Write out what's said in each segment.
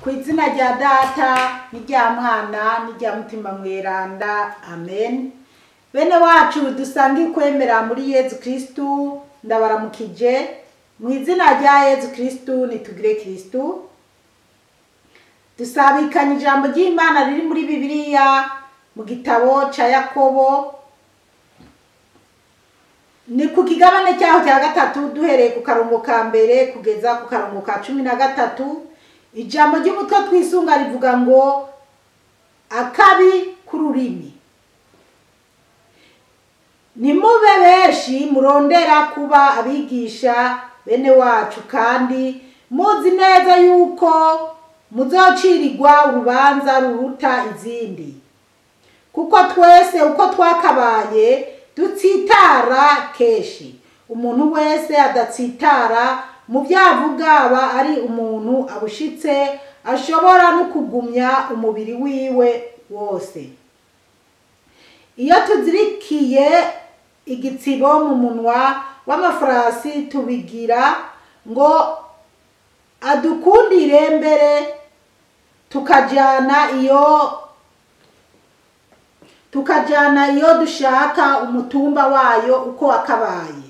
Ku izina rya Data n'irya Mwana n'irya Mutima Mweranda, amen. Bene wacu dusange kwemera muri Yezu Kristu, ndabaramukije mu izina rya Yezu Kristu. Nitugire Kristu. Dusabikanye ijambo ry'Imana riri muri Bibiliya mu gitabo ca Yakobo, ni ku kigabane cyaho cya 3, duhereye ku karongo ka 1 kugeza ku karongo ka 13. Ijambo ry'umutwe twisunga rivuga ngo akabi k'ururimi. Nimube benshi murondera kuba abigisha, bene wacu, kandi muzi neza yuko muzocirirwa urubanza ruruta izindi, kuko twese uko twakabaye dutsitara kenshi. Umuntu wese adatsitara mu byo avuga aba ari umuntu abushitse, ashobora no kugumya umubiri wiwe wose. Iyo tuzirikiye igitsibo mu munwa w'amafarasi, tubigira ngo adukundire mbere, tukajana iyo dushaka umutumba wayo uko wakabaye.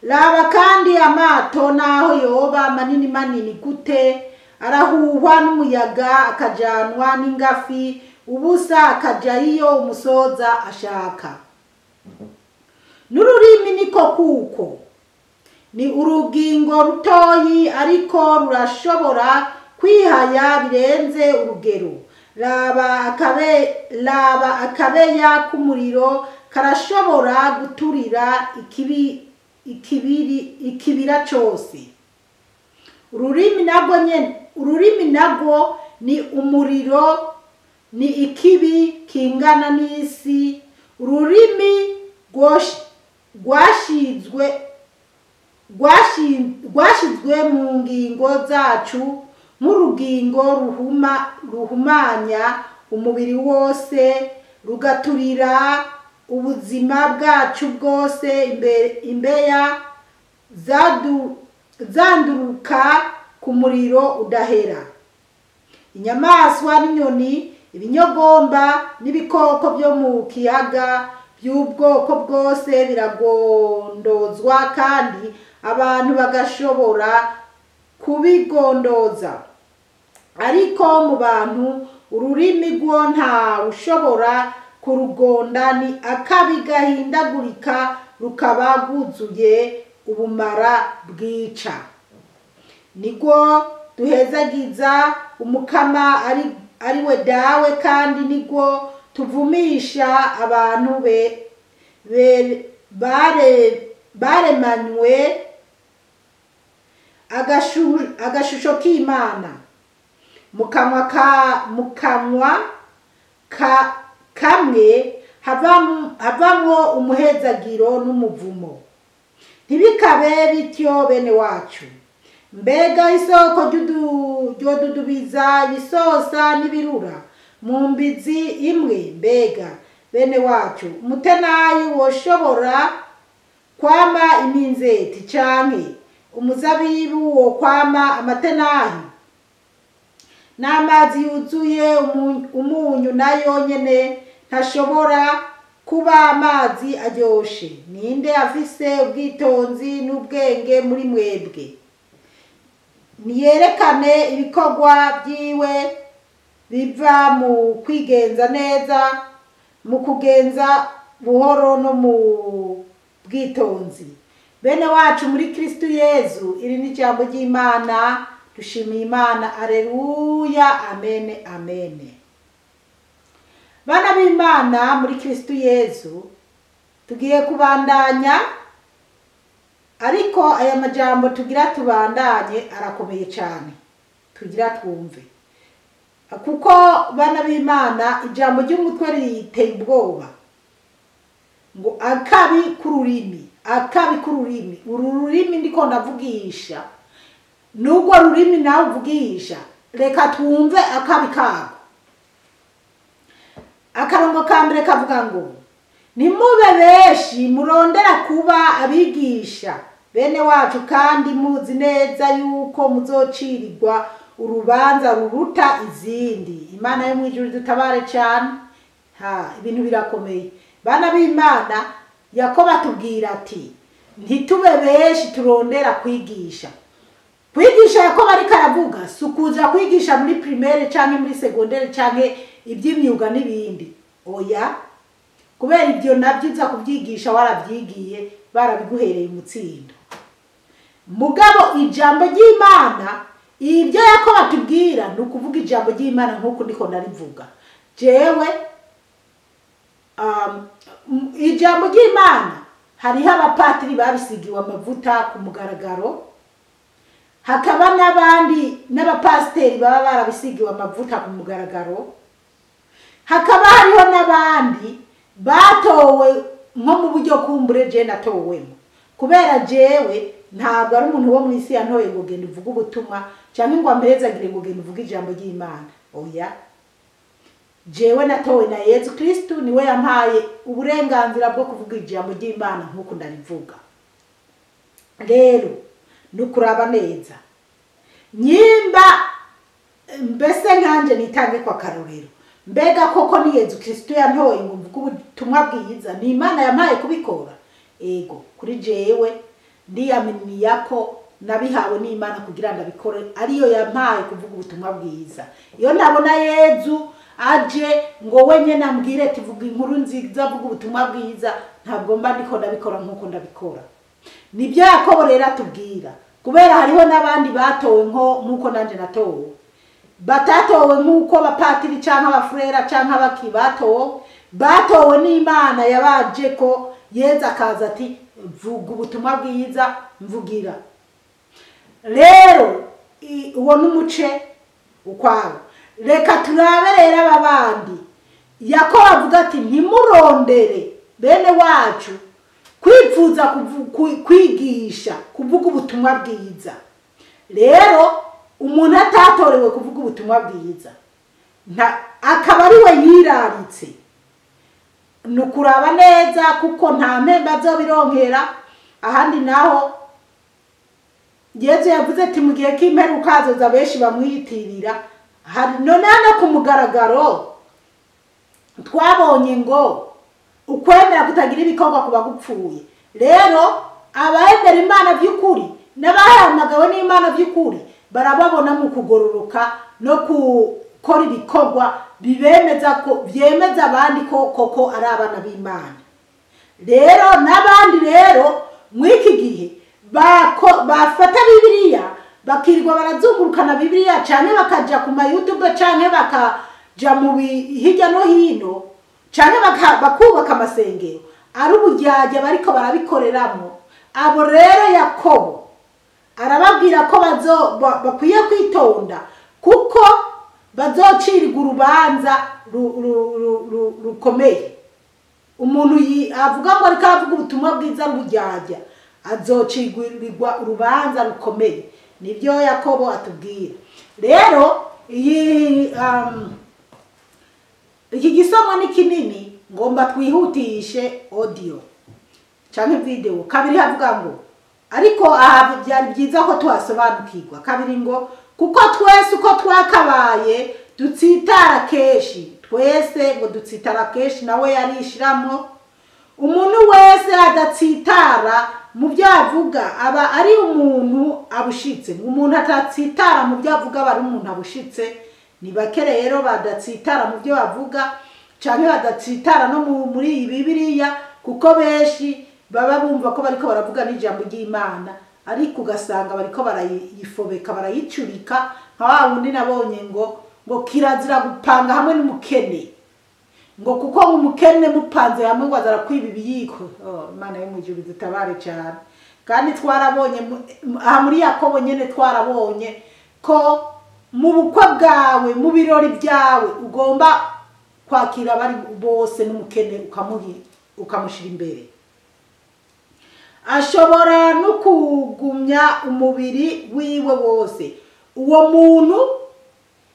Raba kandi amato, naho yoba manini manini gute, arahuhwa n'umuyaga akajanwa n'ingafi ubusa, akaja iyo umusoza ashaka. N'ururimi niko kuko ni urugingo rutoyi, ariko rurashobora kwihaya birenze urugero. Raba akabeya k'umuriro karashobora guturira ikibi ikibiri ikibira cose. Ururimi nabwo nyene, ururimi nabwo ni umuriro, ni ikibi kingana n'isi. Ururimi rwashizwe mu ngingo zacu nk'urugingo ruhumanya umubiri wose, rugaturira ubuzima bwacu bwose. Imbeya zanduruka ku muriro udahera. Inyamaswa n'inyoni, ibinyogomba n'ibikoko byo mu kiyaga by'ubwoko bwose biragondozwa, kandi abantu bagashobora kubigondoza, ariko mu bantu ururimi rwo nta ushobora kurugonda. Ni akabi gahindagurika, rukaba rwuzuye ubumara bwica. Nibwo duhezagiza Umukama ari we Dawe, kandi nibwo tuvumisha abantu be baremanywe agashusho k'Imana. Mu kanwa kamwe havamwo umuhezagiro n'umuvumo. Ntibikabe bityo, bene wacu. Mbega isoko ryodudubiza ibisosa n'ibirura mu mbizi imwe? Mbega, bene wacu, umutenayi woshobora kwama iminzeti, canke umuzabibu wo kwama amatenahi? N'amazi yuzuye umunyu nayo nyene ntashobora kuba amazi aryoshe. Ninde afise ubwitonzi n'ubwenge muri mwebwe? Niyerekane ibikorwa byiwe biva mu kwigenza neza, mu kugenza buhoro no mu bwitonzi. Bene wacu muri Kristu Yezu, iri ni ijambo ry'Imana. Dushimiye Imana. Aleluya, amene, amene. Bana b'Imana muri Kristu Yezu, tugiye kubandanya, ariko aya majambo tugira tubandanye arakomeye cyane. Tugira twumve, kuko, bana b'Imana, ijambo ry'umutwe riteye ubwoba ngo akabi k'ururimi, akabi k'ururimi. Uru rurimi ndiko ndavugisha, n'urwo rurimi nawe uvugisha, reka twumve akabi kako. Akarongo ka 1 kavuga ngo nimube benshi murondera kuba abigisha, bene wacu, kandi muzi neza yuko muzocirirwa urubanza ruruta izindi. Imana yo mu ijuru dutabare cyane. Ha, ibintu birakomeye bana b'Imana. Yakobo atubwira ati ntitube benshi turondera kwigisha. Kwigisha Yakobo ariko aravuga si ukuza kwigisha muri primaire canke muri secondaire canke iby'imyuga n'ibindi, oya, kubera ibyo nabyo uza kubyigisha warabyigiye, barabiguhereye umutsindo. Mugabo ijambo ry'Imana, ibyo Yakobo atubwira ni ukuvuga ijambo ry'Imana nk'uko ndiko ndarivuga jewe. Ijambo ry'Imana hariho abapatiri babisigiwe amavuta ku mugaragaro, hakaba n'abandi n'abapasiteri baba barabisigiwe amavuta ku mugaragaro, hakaba hariho n'abandi batowe nko mu buryo kumbure je natowemo, kubera jewe ntabwo ari umuntu wo mu isi yantoye ngo genda uvuge ubutumwa cyangwa ngo ampezagire ngo genda uvuge ijambo ry'Imana, oya. Jewe natowe na Yezu Kristu, niwe yampaye uburenganzira bwo kuvuga ijambo ry'Imana nk'uko ndarivuga. Rero nukuraba neza nyimba mbese nkanje nitange kwa karorero, mbega koko ni Yezu Kristu yantoye ngo mvuge ubutumwa bwiza, ni Imana yampaye kubikora? Ego, kuri jewe ndiyaminiya ko nabihawe n'Imana kugira ndabikore, ariyo yampaye kuvuga ubutumwa bwiza. Iyo ntabona Yezu aje ngo wenyene ambwire tuvuga inkuru nziza, vuga ubutumwa bwiza, ntabwo mba ndiko ndabikora nkuko ndabikora. Nibyo Yakobo rero atubwira, kubera hariho n'abandi batowe nko nkuko nanje natowe, batatowe nkuko abapatiri canke abafurera canke abaki batowe, batowe n'Imana yabaje ko Yezu akaza ati vuga ubutumwa bwiza, mvugira. Rero uwo n'umuce ukwawo. Reka turabe rero aba bandi. Yakobo avuga ati ntimurondere bene wacu kwipfuza kwigisha kuvuga ubutumwa bwiza. Rero umuntu atatorewe kuvuga ubutumwa bwiza akaba ari we yiraritse, ni ukuraba neza kuko nta mpemba azobironkera. Ahandi naho Yezu yavuze ati mu gihe k'imperuka hazoza benshi bamwiyitirira. Hari none no ku mugaragaro twabonye ngo ukwemera kutagira ibikorwa kuba gupfuye. Rero abemera Imana by'ukuri n'abahamagawe n'Imana by'ukuri barababona mu kugororoka no gukora ibikorwa bibemeza ko byemeza abandi ko koko ari abana b'Imana. Rero n'abandi rero mw'iki gihe bafata Bibiliya bakirwa barazungurukana Bibiliya canke bakaja ku ma YouTube canke bakaja mu hirya no hino canke bakubaka amasengero ari uburyarya bariko barabikoreramo. Abo rero Yakobo arababwira ko bakwiye kwitonda kuko bazocirwa urubanza rukomeye. Umuntu avuga ngo ariko aravuga ubutumwa bwiza buryarya azocirwa urubanza rukomeye. Nibyo Yakobo atubwira. Rero iyi iki gisomwa ni kinini, ngomba twihutishe audio canke video. Kabiri havuga ngo ariko aha byari byiza ko tuhasobanukirwa. Kabiri ngo kuko twese uko twakabaye dutsitara keshi, twese ngo dutsitara keshi, nawe yarishiramo. Umuntu wese adatsitara mu byo avuga aba ari umuntu abushitse. Umuntu atatsitara mu byo avuga aba ari umuntu abushitse. Ni bake rero badatsitara mu byo bavuga canke badatsitara no muri Bibiliya, kuko benshi baba bumva ko bariko baravuga n'ijambo ry'Imana, ariko ugasanga bariko barayifobeka barayicurika. Nka wa wundi nabonye ngo kirazira gupanga hamwe n'umukene, ngo kuko umukene mupanze hamwe ngo azara kwiba ibiyiko. Oh, Imana yo mu ijuru dutabare cyane. Kandi twarabonye aha muri Yakobo nyene twarabonye ko mu bukwe bwawe, mu birori byawe ugomba kwakira abari bose n'umukene ukamushira imbere. Ashobora no kugumya umubiri wiwe wose. Uwo muntu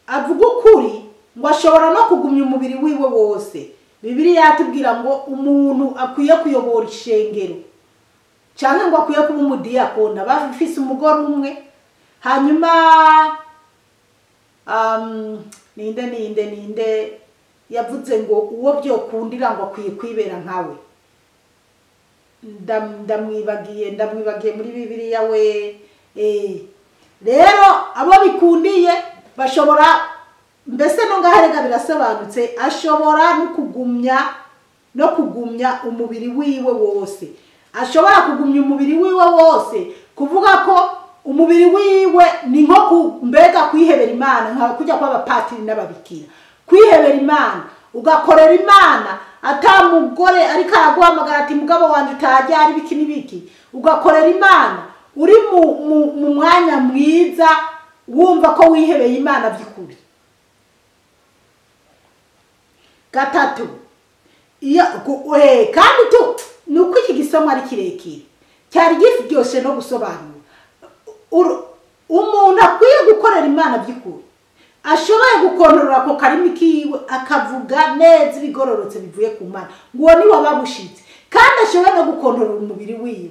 avuga ukuri ngo ashobora no kugumya umubiri wiwe wose. Bibiliya yatubwira ngo umuntu akwiye kuyobora ishengero canke ngo akwiye kuba umudiyakoni, aba afise umugore umwe, hanyuma Ninde ninde ninde yavuze ngo uwo byokundira ngo akwiye kwibera nkawe? Ndamwibagiye muri Bibiliya we. Rero abo bikundiye bashobora, mbese no ngaharega birasobanutse, ashobora no kugumya umubiri wiwe wose. Ashobora kugumya umubiri wiwe wose, kuvuga ko umubiri wiwe ni nko mbega kwihebera Imana, nka kujya kw'abapatiri n'ababikira, kwihebera Imana, ugakorera Imana atamugore ariko araguhamagara ati mugabo wanje utajya ari biki n'ibiki, ugakorera Imana uri mu mwanya mwiza, wumva ko wihebeye Imana by'ukuri. Gatatu, iyo kandi tu nuko iki gisomo ari kirekire cyari giryoshe no gusobanura. Umuntu akwiye gukorera Imana by'ukuri, ashoboye gukontorora ako karimi kiwe, akavuga neza ibigororotse bivuye ku Mana, ngo ni wababushitse, kandi ashoboye no gukontorora umubiri wiwe,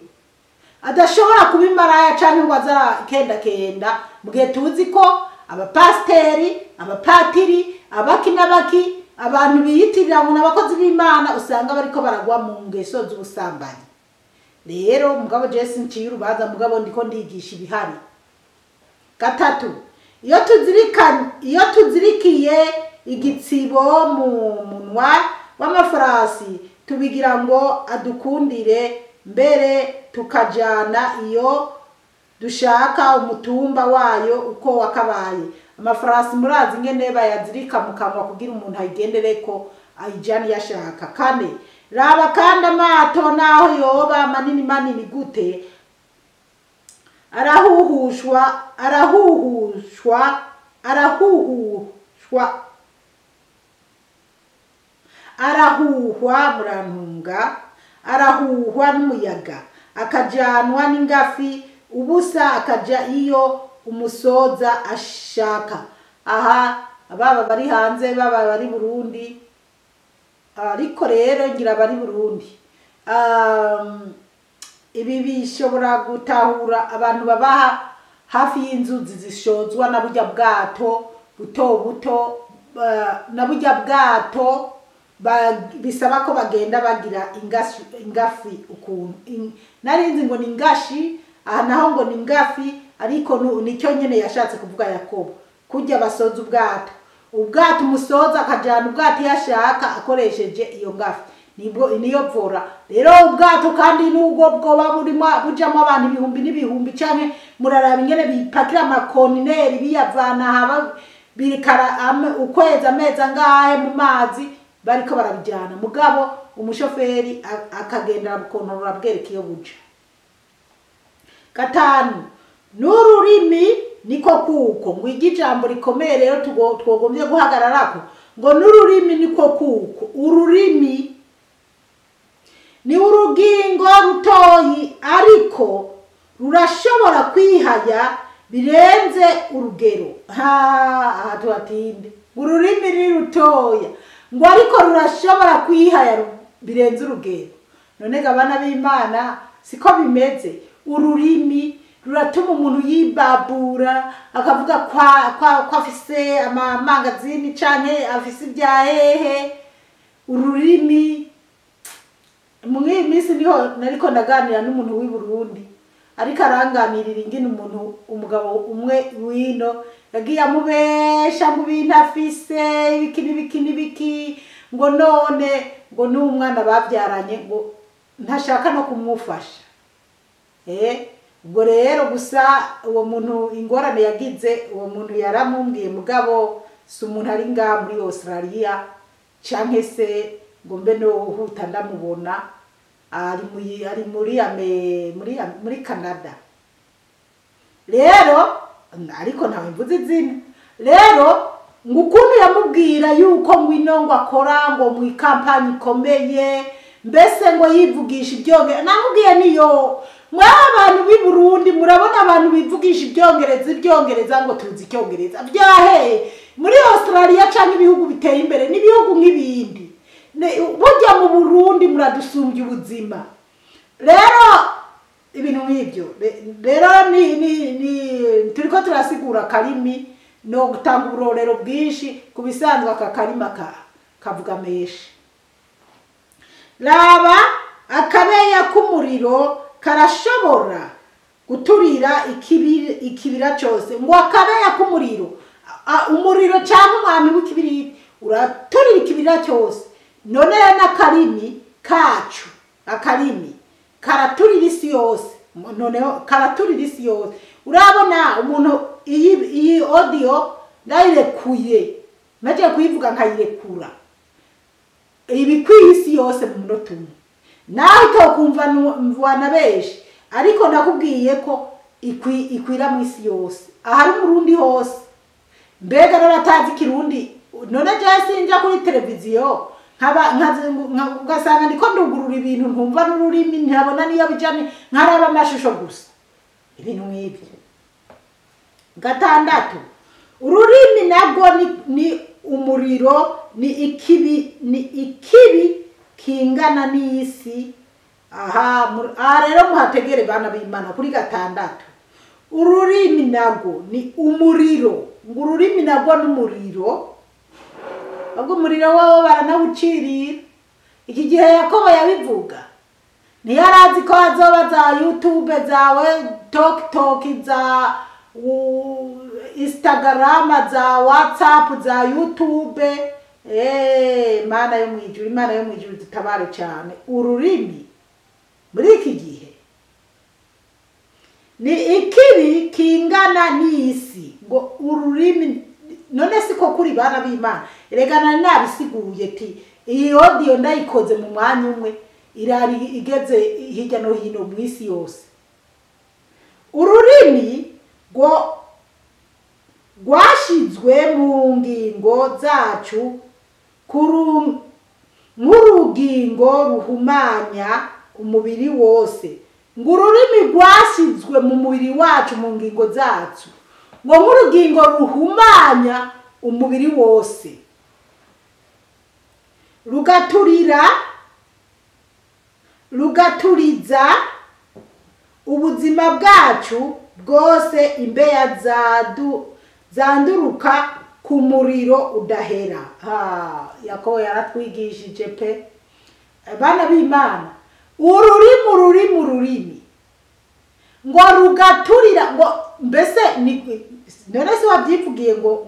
adashobora kuba imaraya canke ngo azara kenda. Mugihe tuzi ko abapasteri, abapatiri, abaki n'abaki, abantu biyitirira ngo n'abakozi b'Imana, usanga bariko baragwa mu ngeso z'ubusambanyi. Rero mugabo Jesse nciye urubanza, mugabo ndiko ndigisha ibihari. Gatatu, iyo tuzirikiye igitsibo mu munwa w'amafarasi, tubigira ngo adukundire, mbere tukajana iyo dushaka umutumba wayo uko wakabaye. Amafarasi murazi ingene bayazirika mu kanwa kugira umuntu ayigendereko ayijane yashaka. Kane, raba kandi amato naho yoba manini manini gute, arahuhushwa arahuhushwa arahuhushwa arahuhwa murantunga, arahuhwa n'umuyaga, akajanwa n'ingafi ubusa, akaja iyo umusoza ashaka. Aha ababa bari hanze, baba bari Burundi, ariko rero ngira bari Burundi. Ibi bishobora gutahura abantu babaha hafi y'inzuzi zishozwa na burya bwato buto buto, na burya bwato bisaba ko bagenda bagira ingafi ukuntu. Narinzi ngo ni ingashi, aha naho ngo ni ingafi, ariko nicyo nyene yashatse kuvuga Yakobo, kujya basoza ubwato, ubwato umusoza akajana ubwato yashaka akoresheje iyo ngafi, nibwo niyo vora. Rero ubwato kandi nubwo bwoba burimo bujamo abantu ibihumbi n'ibihumbi, canke muraraba ingene bipakira amakontineri biyavana haba birikara ukwezi amezi angahe mu mazi bariko barabijana, mugabo umushoferi akagenda arabukontorora bwereka iyo buja. Gatanu, n'ururimi niko kuko, ngo ijambo rikomeye rero twogombye guhagararako, ngo n'ururimi niko kuko. Ururimi ni urugingo rutoyi, ariko rurashobora kwihaya birenze urugero. Ha tuhatinde, ururimi ni rutoya ngo ariko rurashobora kwihaya birenze urugero. None gabana b'Imana siko bimeze. Ururimi ruratuma umuntu yibabura, akavuga kwa afise amamangazini canke afise ibya hehe. Ururimi muri minsi niho nariko ndaganira n'umuntu w'i Burundi, ariko aranganirira ingene umuntu umugabo umwe wino yagiye amubesha mu bintu afise ibiki n'ibiki n'ibiki, ngo none ngo n'umwana bavyaranye ngo ntashaka no kumufasha. Ubwo rero gusa uwo muntu ingorane yagize, uwo muntu yaramumbwiye, mugabo si umuntu ari ngaha muri Australia canke se ngo mbe no huta ndamubona, ari muri Canada. Rero ariko ntawe mvuze izina. Rero ngo ukuntu yamubwira yuko ngwino ngo akora ngo mu ikampani ikomeye, mbese ngo yivugisha ibyongereza. Namubwiye niyo mwe abantu b'i Burundi murabona abantu bivugisha ibyongereza ngo tuzi icyongereza byahe muri Australia canke ibihugu biteye imbere n'ibihugu nk'ibindi. Burya mu Burundi muradusumbya ubuzima. Rero ibintu nk'ibyo rero ni turiko turasigura karimi No gutanga uburorero bwinshi ku bisanzwe. Aka karima kavuga menshi. Raba, akabeya k'umuriro karashobora guturira ikibira cyose. Ngo akabeya k'umuriro, umuriro cyangwa umwami w'ikibiriti uraturira ikibira cyose. None n'akarimi kacu, akarimi karaturira isi yose. Noneho karaturira isi yose. Urabona umuntu, iyi audio ndayirekuye, nagiye kuyivuga nkayirekura, ibikwiye isi yose mu munota umwe. Nawe utokumva na benshi, ariko nakubwiye ko ikwira mu isi yose, ahari umurundi hose, mbega n'abatazi ikirundi. None jewe sinja kuri televiziyo, ugasanga ndiko ndugurura ibintu ntumva n'ururimi, ntabona niyo bija, nkaraba amashusho gusa, ibintu nk'ibyo. Gatandatu, ururimi nabwo ni umuriro, ni ikibi kingana n'isi. Aha rero muhategere, bana b'Imana. Kuri gatandatu, ururimi nabwo ni umuriro. Ngo ururimi nabwo ni umuriro. Ubwo umuriro wowe baranawucirira. Iki gihe Yakobo yabivuga, ntiyarazi ko hazoba za YouTube zawe, TikTok, za Instagram, za WhatsApp, za YouTube. Imana yo mwijuru, Imana yo mwijuru dutabare cyane. Ururimi muri iki gihe ni ikibi kingana n'isi. Ngo ururimi, none siko kuri, bana b'Imana? Erega nari nabisiguye ti iyi audio ndayikoze mu mwanya umwe, irari igeze hirya no hino mu isi yose. Ururimi ngo rwashizwe mu ngingo zacu nk'urugingo ruhumanya umubiri wose. Ngo ururimi rwashyizwe mu mubiri wacu, mu ngingo zacu, ngo nk'urugingo ruhumanya umubiri wose, rugaturira, rugaturiza ubuzima bwacu bwose, imbeya zanduruka ku muriro udahera. Ha, Yakobo yaratwigishije pe, bana b'Imana. Ururimi, ururimi, ururimi ngo rugaturira, ngo mbese ni none se wabyivugiye ngo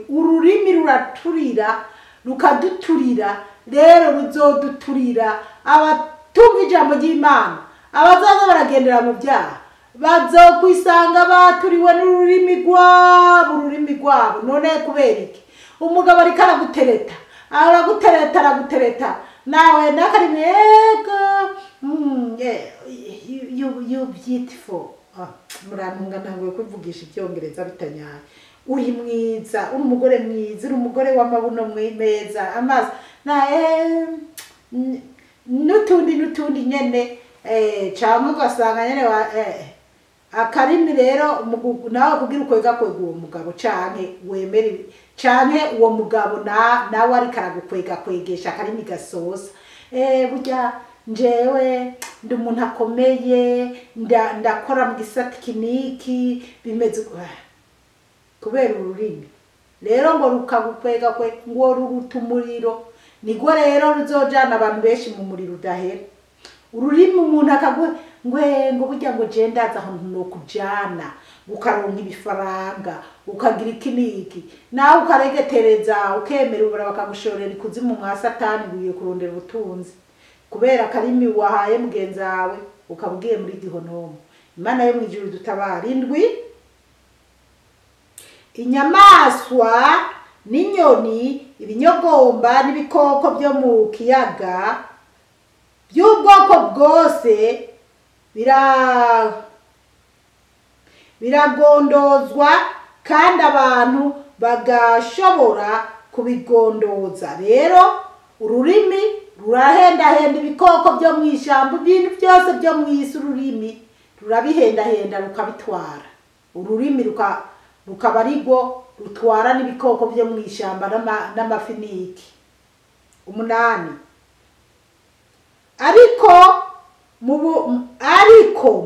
ururimi ruraturira, rukaduturira. Rero ruzoduturira abatumva ijambo ry'Imana, abazaza baragendera mu byaha, bazokwisanga baturiwe n'ururimi rwabo, ururimi rwabo. None kubera iki? Umugabo ariko aragutereta, aragutereta, aragutereta, nawe nakarimi: "Yego, yeah, you beautiful." Ah, murantunga, ntanguye kuvugisha ibyongereza bitanyaye. Uri mwiza, uri umugore mwiza, uri umugore w'amabuno meza, amaso na n'utundi n'utundi nyene, cyangwa ugasanga nyene wa akarimi rero nawe kugira ukwega kwega uwo mugabo, canke wemere canke uwo mugabo nawe ariko aragukwega kwegesha akarimi gasosa. Burya njewe ndi umuntu akomeye, ndakora mu gisata iki n'iki, bimeze kubera ururimi rero ngo rukagukwega kwe, ngo ruruta umuriro. Nigwo rero ruzojana abantu benshi mu muriro udahera. Ururimi, umuntu akagu ngwe ngo burya ngo je ndaza ahantu nokujana, ukaronka ibifaranga, ukagira iki n'iki, nawe ukaregetereza, ukemera ubura, bakagushorera ikuzimu mwa Satani, ugiye kurondera ubutunzi kubera akarimi wahaye mugenzi wawe, ukaba ugiye muri gihonomo. Imana yo mw'ijuru dutabara. Indwi, inyamaswa n'inyoni, ibinyogomba n'ibikoko byo mu kiyaga by'ubwoko bwose biragondozwa, kandi abantu bagashobora kubigondoza. Rero ururimi rurahendahenda ibikoko byo mu ishyamba, ibintu byose byo mu isi ururimi rurabihendahenda, rukabitwara. Ururimi rukaba arirwo rutwara n'ibikoko byo mu ishyamba n'amafi n'iki. Umunani, ariko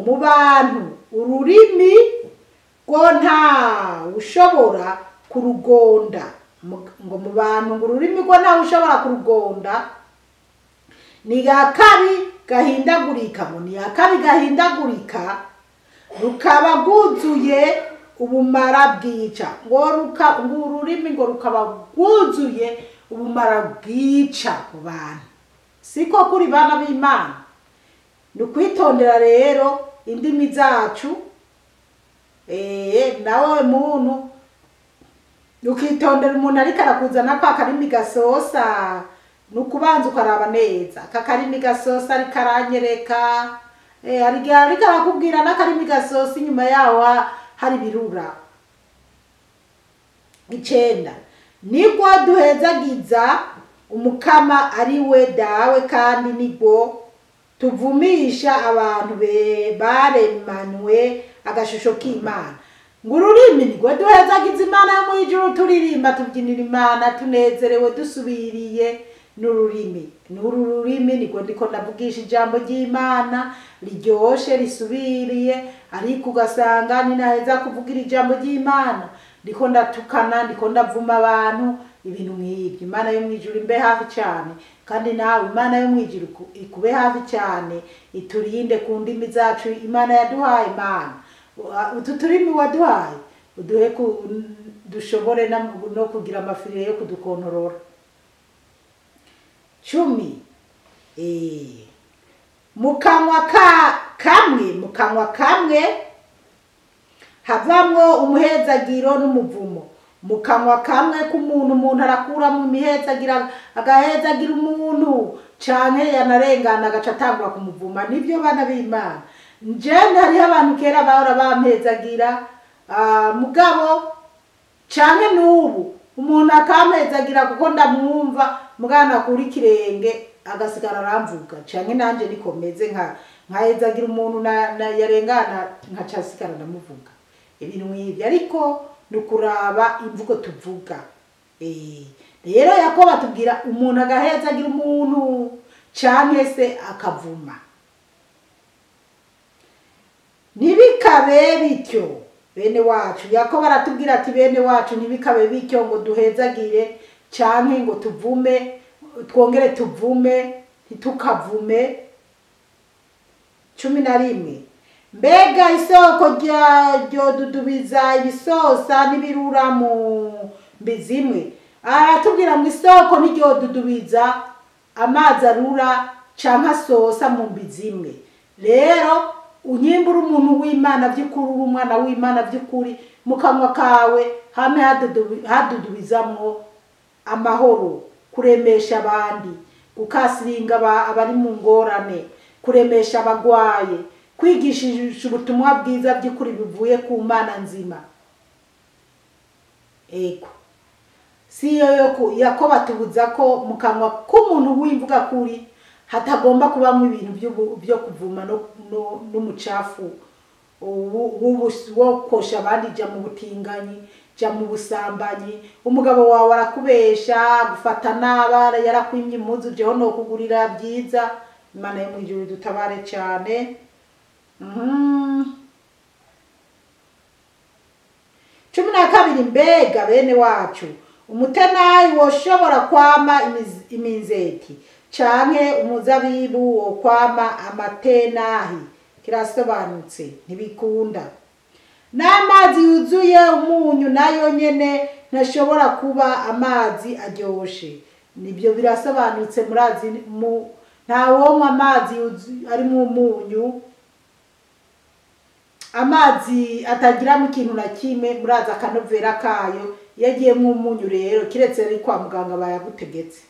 mu bantu ururimi rwo nta ushobora. kurugonda. Ngo mu bantu ngo ururimi rwo ntawe ushobora kurugonda, ni akabi gahindagurika, ngo ni akabi gahindagurika rukaba rwuzuye ubumara bwica. Ngo ururimi ngo rukaba rwuzuye ubumara bwica ku bantu. Siko kuri bana b'Imana. Ni ukwitondera rero indimi zacu. Nawe muntu ukitondera umuntu ariko arakuzana kwa karimi gasosa, nukubanza ukaraba neza aka karimi gasosa ariko aranyereka, ariko arakubwira n'akarimi gasosa inyuma yawo hari birura. 9 nibwo duhezagiza umukama ari we dawe, kandi nibwo tuvumisha abantu baremanywe agashusho k'Imana. Ngo ururimi nibwo duhezagiza Imana yo mu ijuru, turirimba tubyinira Imana tunezerewe dusubiriye n'ururimi. N'uru rurimi nibwo ndiko ndavugisha ijambo ry'Imana riryoshe risubiriye, ariko ugasanga ninaheza kuvugira ijambo ry'Imana ndiko ndatukana, ndiko ndavuma abantu, ibintu nk'ibyo. Imana yo mu ijuru imbe hafi cyane, kandi nawe Imana yo mu ijuru ikube hafi cyane, iturinde ku ndimi zacu. Imana yaduhaye, Imana utu turimi waduhaye uduhe dushobore no kugira amafirire yo kudukontorora. 10 mu kanwa kamwe, mu kanwa kamwe havamwo umuhezagiro n'umuvumo. Mu kanwa kamwe k'umuntu, umuntu arakuramo imihezagira, agahezagira umuntu canke yanarengana agaca atangura kumuvuma. Nivyo bana b'Imana. Nje hariho abantu kera bahora bampezagira, mugabo canke n'ubu umuntu akampezagira kuko ndamwumva, mugana kuri kirenge agasigara aramvuga, canke nanje nikomeze nkahezagira umuntu na yarengana nkaca asigara ndamuvuga. Ibintu nk'ibyo. Ariko nukuraba imvugo tuvuga. Rero Yakobo atubwira umuntu agahezagira umuntu canke se akavuma. Ntibikabe bityo bene wacu. Yakobo aratubwira ati bene wacu ntibikabe bityo ngo duhezagire canke ngo tuvume, twongere tuvume, ntitukavume. 11 mbega isoko ryodudubiza ibisosa n'ibirura mu mbizimwe. Aratubwira ngo isoko ntiryodudubiza amazi arura canke asosa mu mbizimwe. Rero unyimbura umuntu w'Imana by'ukuri, uri umwana w'Imana by'ukuri, mu kanwa kawe hame hadudubizamwo amahoro, kuremesha abandi, gukasiringa abari mu ngorane, kuremesha abagwaye, kwigisha ubutumwa bwiza by'ukuri bivuye ku Mana nzima. Ego si yo Yakobo atubuza ko mu kanwa k'umuntu w'imvuga kuri hatagomba kubamo ibintu byo kuvuma n'umucafu wo kosha abandi, jya mu butinganyi, jya mu busambanyi. Umugabo wawe arakubesha, gufata naba yarakwimye impuzu, jeho no kugurira byiza. Imana yo mu ijuru dutabare cyane. 12 mbega bene wacu umutenayi woshobora kwama iminzeti canke umuzabibu wo kwama amatenahi? Kirasobanutse, ntibikunda. N'amazi yuzuye umunyu nayo nyene ntashobora kuba amazi aryoshe. Nibyo birasobanutse, murazi ntawonywa amazi arimo umunyu, amazi atagiramo ikintu na kimwe, murazi akanovera kayo iyo agiyemo umunyu. Rero kiretse ari kwa muganga bayagutegetse.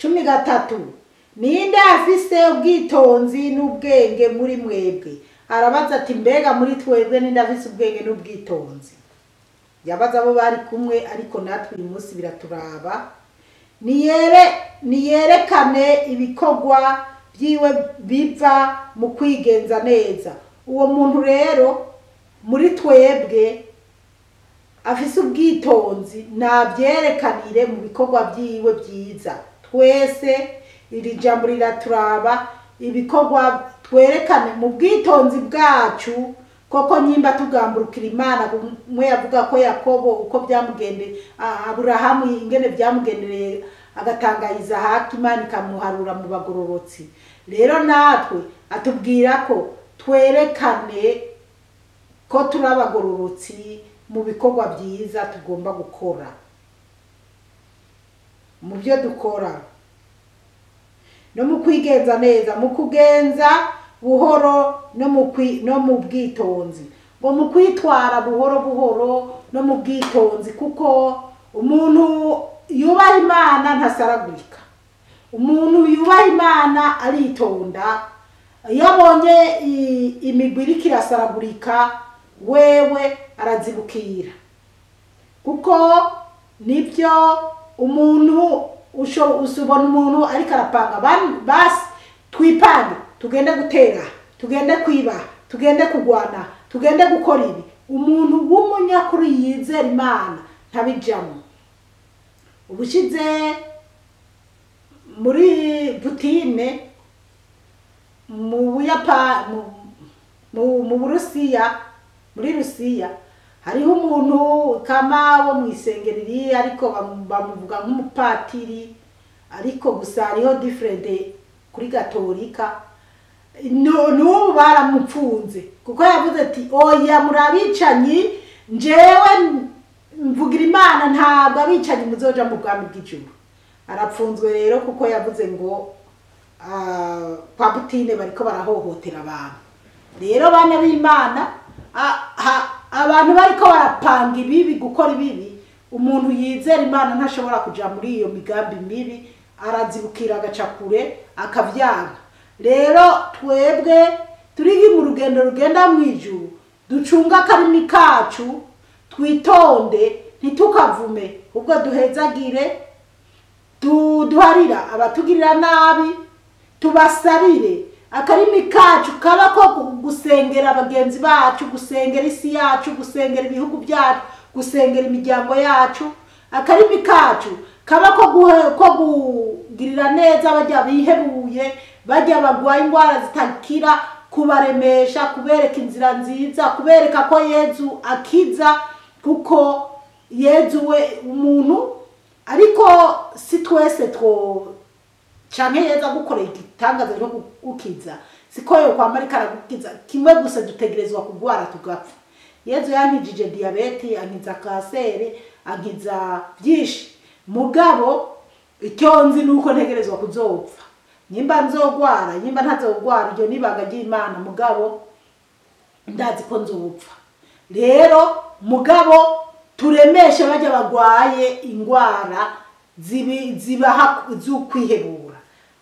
13 ninde afise ubwitonzi n'ubwenge muri mwebwe? Arabaza ati mbega muri twebwe ninde afise ubwenge n'ubwitonzi? Yabaza abo bari kumwe, ariko natwe uyu munsi biraturaba. Niyerekane ibikorwa byiwe biva mu kwigenza neza. Uwo muntu rero muri twebwe afise ubwitonzi nabyerekanire mu bikorwa byiwe byiza. Twese iri jambo riraturaba, ibikorwa twerekane mu bwitonzi bwacu, Koko nyimba tugamburukira Imana, mwe yavuga ko Yakobo uko byamugende, Aburahamu ingene byamugendereye agatanga Izahaki, Imana ikamuharura mu bagororotsi. Rero natwe atubwira ko twerekane ko turi abagororotsi mu bikorwa byiza tugomba gukora, mu byo dukora no mu kwigenza neza, mu kugenza buhoro no mu bwitonzi, ngo mu kwitwara buhoro buhoro no mu bwitonzi, kuko umuntu yubaha Imana ntasaragurika. Umuntu yubaha Imana aritonda. Iyo abonye imigwi iriko irasaragurika, wewe arazibukira, kuko nibyo umuntu usubona umuntu ariko arapanga, basi twipange, tugende gutera, tugende kwiba, tugende kugwana, tugende gukora ibi. Umuntu w'umunyakuri yizera Imana ntabijamo. Ubushize muri Putine mu Buyapani, mu Burusiya, muri Rusiya hariho umuntu kama wo mu isengero iri, ariko bamuvuga nk'umupatiri, ariko gusa hariho different kuri Gatolika. N'ubu baramupfunze kuko yavuze ati oya muri abicanyi, njewe mvugira Imana ntabwo abicanyi muzoja mu bwami bw'ijuru. Arapfunzwe rero kuko yavuze ngo kwa Putine bariko barahohotera abantu. Rero bana b'Imana, abantu bariko barapanga ibibi, gukora ibibi, umuntu yizera Imana ntashobora kuja muri iyo migambi mibi, arazibukira agaca kure akavyanga. Rero twebwe turi mu rugendo rugenda mu ijuru, ducunga akarimi kacu, twitonde, ntitukavume, ubwo duhezagire, duharira abatugirira nabi, tubasabire. Akarimi kacu kaba ko gusengera bagenzi bacu, gusengera isi yacu, gusengera ibihugu byacu, gusengera imiryango yacu. Akarimi kacu kaba ko kugirira neza bajya bihebuye, bajya bagwaye ingwara zitakira, kubaremesha, kubereka inzira nziza, kubereka ko Yezu akiza, kuko Yezu we umuntu. Ariko si twese two canke Yezu agukoreye igitangaza cyo gukiza, siko yo kwamara karagukiza kimwe gusa, dutegerezwa kugwara tugapfa. Yezu yankijije diabete, ankiza kanseri, ankiza byinshi, mugabo icyo nzi nuko ntegerezwa kuzopfa. Nyimba nzogwara, nyimba ntazogwara, iryo nibanga ry'Imana, mugabo ndazi ko nzopfa. Rero mugabo turemeshe bajya bagwaye ingwara zibaha z'ukwihebura.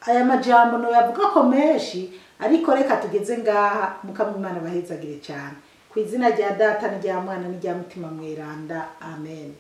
Aya majambo no yavuga ko menshi, ariko reka tugeze ngaha. Mukama Imana bahezagire cyane. Ku izina rya Data n'irya Mwana n'irya Mutima Mweranda, amen.